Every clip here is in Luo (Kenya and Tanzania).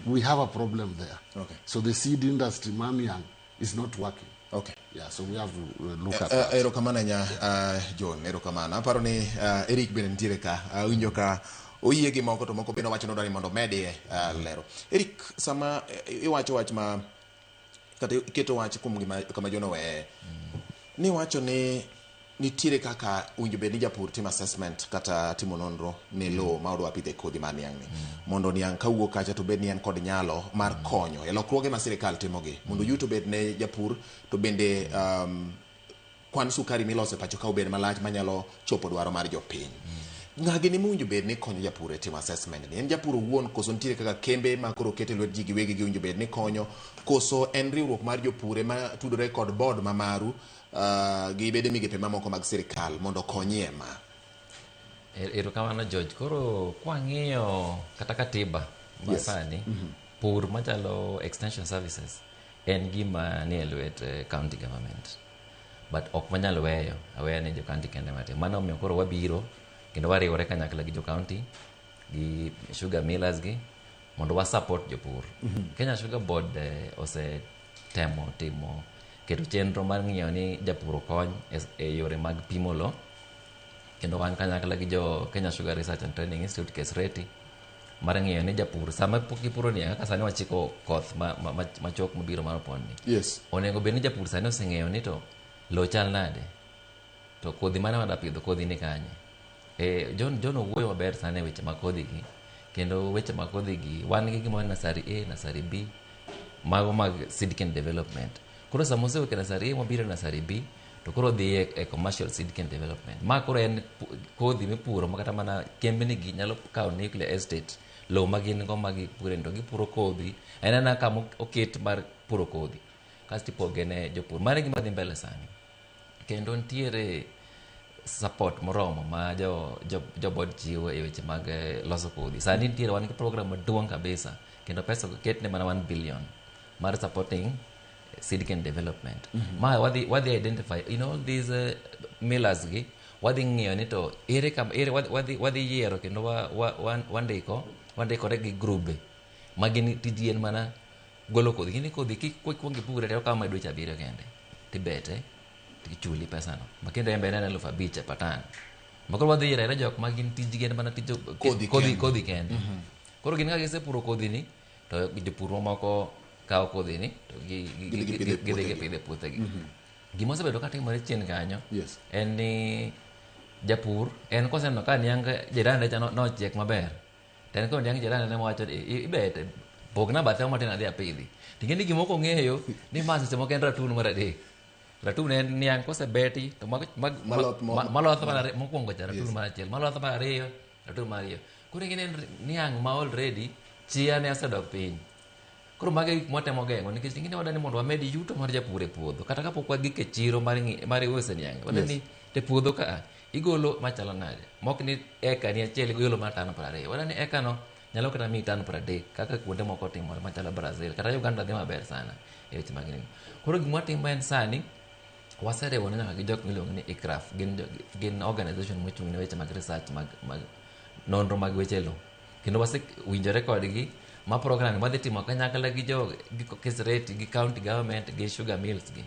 We have a problem there. So the seed industry mar niang' is not working. Yeah, so we have to look at that. Erokamano ahinya, John, erokamano. Aparo ni Eric bende nitiere ka, awinjo ka oyie gi moko to moko bende owacho ni odwaro ni mondo omedie lero. Eric, sama iwacho wach ma kata iketo wach kuom gima kama John oweye, niwacho ni nitiere kaka owinjo bed ni japur timo assessment kata timo nonro ne lowo ma odwa pidhe kodhi mar niang' ni mondo niang' kawuok kacha to bed ni en kod nyalo mar konyo e lokruoge ma sirikal timogi mondo yuto obed ne japur to bende kwan sukari miloso e pacho ka obed malach manyalo chopo dwaro mar jopiny. Ng'a gini mowinjo bed ni konyo japur e timo assessment ni? En japur owuon koso nitiere kaka kembe ma koro oket e lwet ji giwegi gi owinjo bed ni konyo koso en riwruok mar jopur ema tudore kod board ma maru gi bede migepe mamoko mag sirikal mondo okonyie ma? Erokamano, George. Koro kwang'iyo kata katiba masani, pur machalo extension services en gima nie lwet county government. But ok wanyal weyo aweya ni jo county kende matin. Mano omiyo koro wabiro kendo wariwore kanyakla gi jo county gi sugar millers gi mondo wa support jopur. Kenya Sugar Board osetemo timo keto chenro mar ng'iyo ni japur okony e yore mag pimo lo, kendo wan kanyakla gi jo Kenya Sugar Research and Training Institute, KESRETI, mar ng'iyo ni japur sama pok ipuro niang', kaka sani wachiko koth machok mabiro mar opon ni, onego bed ni japur sani oseng'eyo ni to lo chal nade, to kodhi mane wadwa pidho, kodhi ni kanye. John owuoyo maber sani e weche mag kodhi gi, kendo weche mag kodhi gi wan gi gimoro nursery A, nursery B, mago mag seed cane development. Koro sama osewuok e nursery A mobiro e nursery B, to koro dhi e commercial seed cane development. Ma koro en kodhi mipuro ma kata mana kembni gi nyalo kawo nuclear estate, lowo ma gin go ma gipure to gipuro kodhi en ena kama oket mar puro kodhi kasto ipoge ne jopur. Mano e gima dhi mbele sani, kendo nitiere support moromo ma jo board chiwo e weche mag loso kodhi. Sani nitiere wan gi program maduong' kabisa, kendo pesa oketne mana 1 billion mar supporting seed cane development. Ma wadhi identify in all these millers gi, wadhi ng'iyo ni to ere kama ere wadhi yiero kendo wa, wa, wa, wandiko wandikore gi grube ma gin tijgi en mana golo kodhi. Gini kodhi kik kuong ipure to okawo mana dweche 7 kende tibete tichuli pesano ma kendo en be en 5,000 per ton. Ma koro wadhi yiero ayera jok ma gin tijgi en mana tij kodhi kodhi kende. Kodhi kende. Koro gin ka gisepuro kodhi ni to jopur mamoko kawo kodhi ni to gidhi gipidho e gidhi puothegi. Gipidho e puothegi. Gima osebedo ka timore chien kanyo en ni japur en koseneno ka niang' jirande cha nochiek maber, to en koro niang' jirande ne wacho ni ibete pogna bathe matin adhi apidhi, to ing'e ni gima ok ong'eyo ni ma seche moko en ratun mar adek. Ratun en niang' kosebeti to maloth maloth mar mokwongo cha ratun mar achiel, maloth mar ariyo ratun mar ariyo. Koro ing'e ni en niang' ma already chia ne osedok piny. Koro mago e gik mwatemo geng'o nikech ing'e ni wadwa ni mondo wamed yuto mar japur e puodho kata kapok wagik e chiro mar uso niang'. Wadwa ni e puodho ka igolo machalo nade, mok ni eka ni achiel igolo mar tan 20. Wadwa ni eka no nyalo kata miyi tan 30 kaka kuonde moko timore machalo Brazil kata Uganda dhi maber sana e weche mag nini. Koro gima watimo en sani waseriwore nyaka gi jok miluongo ni ICRAF, gin organization mochung' ne weche mag research mag nonro mag weche lowo, kendo wasewinjore kodgi ma program wadhi timo kanyakla gi jo gi KESRETI gi county government gi sugar mills gi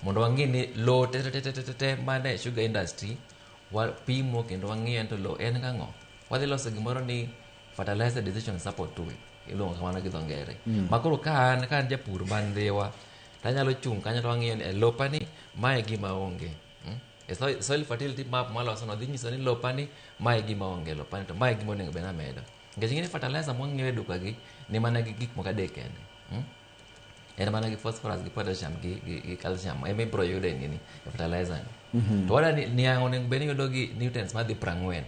mondo wang'i ni lowo te te te te te te mane sugar industry wapimo kendo wang'iyo to lowo en gang'o. Wadhi loso gimoro ni fertilizer decision support tool, iluongo kamano gi dho ngere, ma koro ka an japur man Ndhiwa tanyalo chung' kanyo to wang'iyo ni e lopani mae gima onge. E soil fertility map maloso no dhi nyiso ni lopani mae gima onge, lopani to mae gima onego bed ni amedo, nikech ing'e ni fertilizer mwang'iewo e duka gi ni mana gi gik moko adek kende, En mana gi phosphorus gi potassium gi calcium ema ibiro yudo e nini, e fertilizer ni. To wadwa ni niang' onego bed ni yudo gi nutrients madhi 40,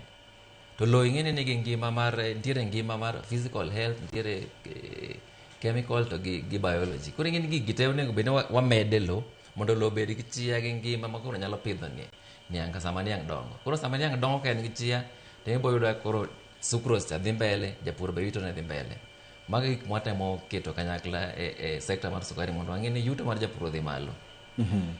to lowo ing'e ni nigi ngima mar nitiere ngima mar physical health, nitiere chemical to gi biology. Koro ing'e ni gigi te onego bed ni wamede lowo mondo lowo obed gi chia gi ngima ma koro nyalo pidho niang' ka sama niang' dongo. Koro sama niang' dongo ka en gi chia to ibiro yudo ka koro sucrose cha dhi mbele, japur be yuto ne dhi mbele. Mago e gik mwatemo keto kanyakla e sector mar sukari mondo wang'e ni yuto mar japur odhi malo.